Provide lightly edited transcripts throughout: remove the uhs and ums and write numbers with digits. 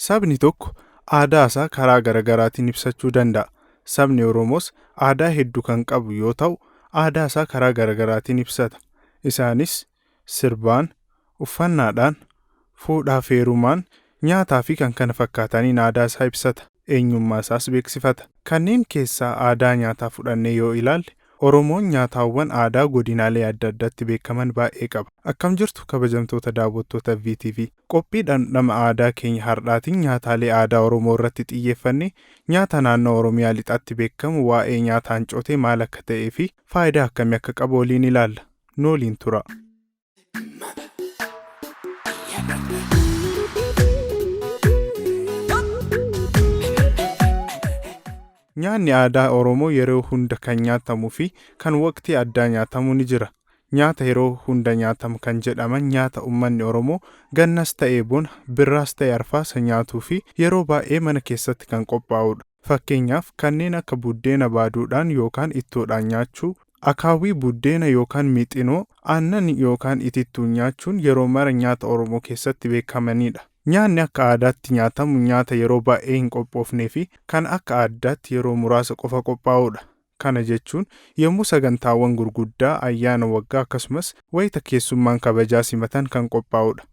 Sabni tokko aadaa isaa karaa garaagaraatiin ibsachuu danda'a. Sabni Oromoos aadaa hedduu kan qabu yoo ta'u, aadaa isaa karaa garaagaraatiin ibsata. Isaanis sirbaan, uffannaadhaan, fuudhaa fi heerumaan, nyaataa fi kan kana fakkaataniin aadaa isaa ibsata. Eenyummaa isaas beeksifata. Kanneen keessaa aadaa nyaataa fudhannee yoo ilaalle, Oromoon nyaatawwan aadaa godinaalee adda addaatti beekaman baay'ee qaba. Akkam jirtu kabajamtoota daawwattoota VTV. Qophii dhandhama aadaa keenya har'aatiin nyaataalee aadaa Oromoo irratti xiyyeeffannee nyaata naannoo Oromiyaa lixaatti beekamu waa'ee nyaata ancootee maal akka ta'ee fi faayidaa akkamii akka qabu waliin ilaalla. Nu waliin turaa. Nyaanni aadaa Oromoo yeroo hunda kan nyaatamuu fi kan waqtii addaa nyaatamu ni jira. Nyaata yeroo hunda nyaatamu kan jedhaman nyaata uummanni Oromoo gannas ta'ee bona, birraas ta'e arfaasa nyaatuu fi yeroo baay'ee mana keessatti kan qophaa'udha. Fakkeenyaaf kanneen akka buddeena baaduudhaan yookaan ittoodhaan nyaachuu, akaawwii buddeena yookaan mixinoo, aannan yookaan itittuun nyaachuun yeroo mara nyaata Oromoo keessatti beekamanidha. Nyaanni akka aadaatti nyaatamu nyaata yeroo baay'ee hin qophoofnee fi kan akka addaatti yeroo muraasa qofa qophaa'udha. Kana jechuun yommuu sagantaawwan gurguddaa ayyaana waggaa akkasumas wayita keessummaan kabajaa simatan kan qophaa'udha.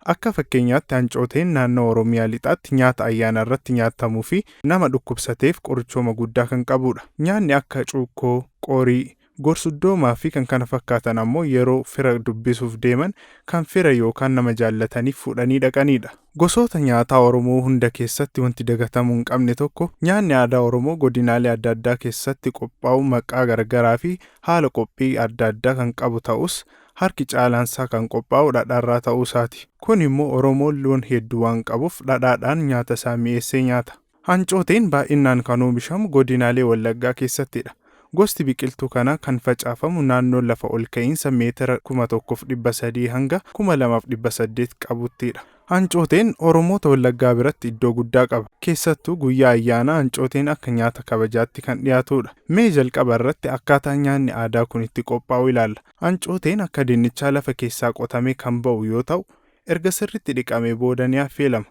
Akka fakkeenyaatti hancooteen naannoo Oromiyaa lixaatti nyaata ayyaana irratti nyaatamuu fi nama dhukkubsateef qorichooma guddaa kan qabudha. Nyaanni akka cuukkoo, qorii, gorsuddoomaa fi kan kana fakkaatan ammoo yeroo fira dubbisuuf deeman kan fira yookaan nama jaallataniif fuudhanii dhaqanidha. Gosoota nyaataa Oromoo hunda keessatti wanti dagatamuu hin qabne tokko nyaanni aadaa Oromoo godinaalee adda addaa keessatti qophaa'u maqaa garagaraa fi haala qophii adda addaa kan qabu ta'us harki caalaansaa kan qophaa'u dhadhaarraa ta'uu isaati. Kun immoo Oromoon loon hedduu waan qabuuf dhadhaadhaan nyaata isaa mi'eessee nyaata. Hancooteen baay'inaan kan oomishamu godinaalee Wallaggaa keessattidha. Gosti biqiltuu kanaa kan facaafamu naannoo lafa ol ka'iinsa meetira 1300 hanga 2800 qabuttidha. Hancooteen Oromoota Wallaggaa biratti iddoo guddaa qaba. Keessattuu guyyaa ayyaanaa hancooteen akka nyaata kabajaatti kan dhiyaatudha. Mee jalqaba irratti akkaataa nyaanni aadaa kun itti qophaa'u ilaalla. Hancooteen akka dinnichaa lafa keessaa qotamee kan ba'u yoo ta'u, erga sirriitti dhiqamee booda ni affeelama.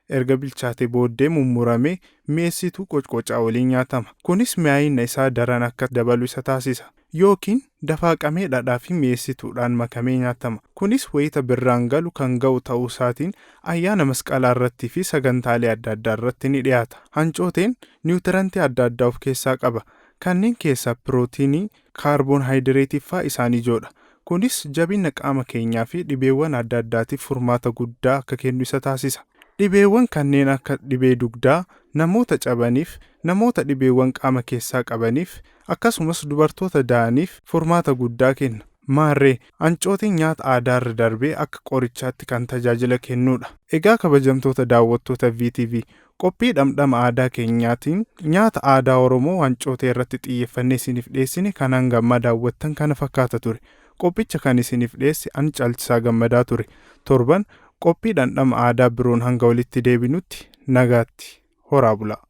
Erga bilchaatee booddee mummuramee mi'eessituu qocqocaa waliin nyaatama. Kunis mi'aayina isaa daran akka dabalu isa taasisa. Yookiin dafaaqamee dhadhaa fi mi'eessituudhaan makamee nyaatama. Kunis wayita birraan galu kan ga'u ta'uu isaatiin ayyaana masqalaa irrattii fi sagantaalee adda addaa irratti ni dhiyaata. Hancooteen niwutirantii adda addaa of keessaa qaba. Kanneen keessaa pirootiinii, kaarboonhaayidireetii fa'aa isaan ijoodha. Kunis jabina qaama keenyaa fi dhibeewwan adda addaatiif furmaata guddaa akka kennu isa taasisa. Dhibeewwan kanneen akka dhibee dugdaa, namoota cabaniif, namoota dhibeewwan qaama keessaa qabaniif, akkasumas dubartoota da'aniif furmaata guddaa kenna. Maarree, hancooteen nyaata aadaarra darbee akka qorichaatti kan tajaajila kennudha. Egaa kabajamtoota daawwattoota VTV, qophii dhamdhama aadaa keenyaatiin nyaata aadaa Oromoo hancootee irratti xiyyeeffannee isiniif dhiyeessine kan hanga ammaa daawwattan kana fakkaata ture. Qophicha kan isiniif dhiyeesse ani Caalchisaa Gammadaa ture. Torban qophii dhandhama aadaa biroon hanga walitti deebinutti nagaatti. Horaa bulaa.